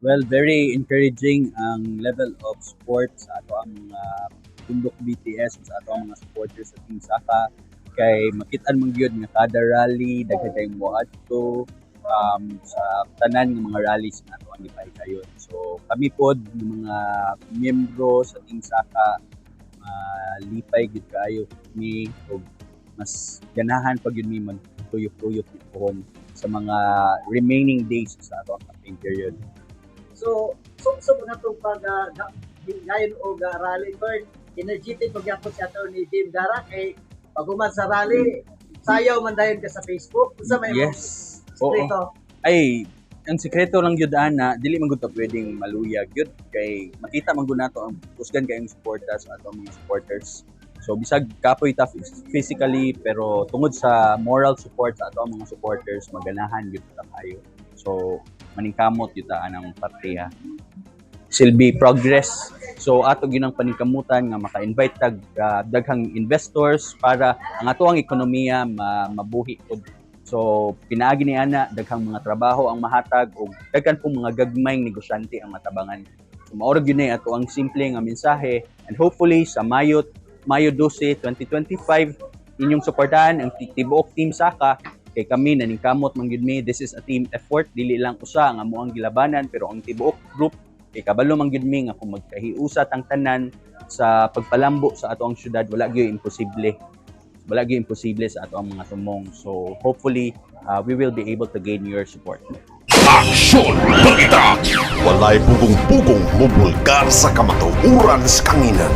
Well, very encouraging ang level of support sa atoang mga Tundok BTS, sa atoang mga supporters sa Team Saka, kay makitaan man gyud nga kada rally daghan kayong moadto sa tanan ng mga rallies nga atoang gipahigayon. So kami pod ng mga miyembro sa Team Saka, malipay gyud kaayo mi og mas ganahan pa gyud mi magtuyok-tuyok pohon sa mga remaining days sa atoang campaign period. So, so na itong pag ngayon og rally turn, energetic pag gyapon si Attorney Jim Gara kay paghuman sa rally, sayaw man dayon ka sa Facebook. Unsa may Yes. Oo. Sekreto? Ay, ang sekreto lang gyud ana, dili man gud ta pwedeng maluyag gyud kay makita man gud nato ang kusgan kayong suporta sa atong mga supporters. So bisag kapoy ta physically, pero tungod sa moral support sa atong mga supporters, maganahan gyud ta kayo. So maningkamot gyud ta anang partiya. Silbi progress. So ato gyud ang paningkamutan nga maka-invite tag daghang investors para ang atoang ekonomiya mabuhi pud. So pinaagi ni ana, daghang mga trabaho ang mahatag ug daghan pong mga gagmayng negosyante ang matabangan. So mao ra gyud ni ato ang simple nga mensahe, and hopefully sa Mayo 12, 2025, inyong suportahan ang tibuok Team Saka kay kami naningkamot man gyud mi. This is a team effort, dili lang usa ang amoang gilabanan pero ang tibuok group, kay kabalo man gyud mi nga kung magkahiusa tang tanan sa pagpalambo sa atoang syudad, wala gyud imposible, wala gyud imposible sa atoang mga tumong. So hopefully we will be able to gain your support. Aksyon Balita! Walay pugong-pugong mubulgar sa kamatuoran sa kanginan.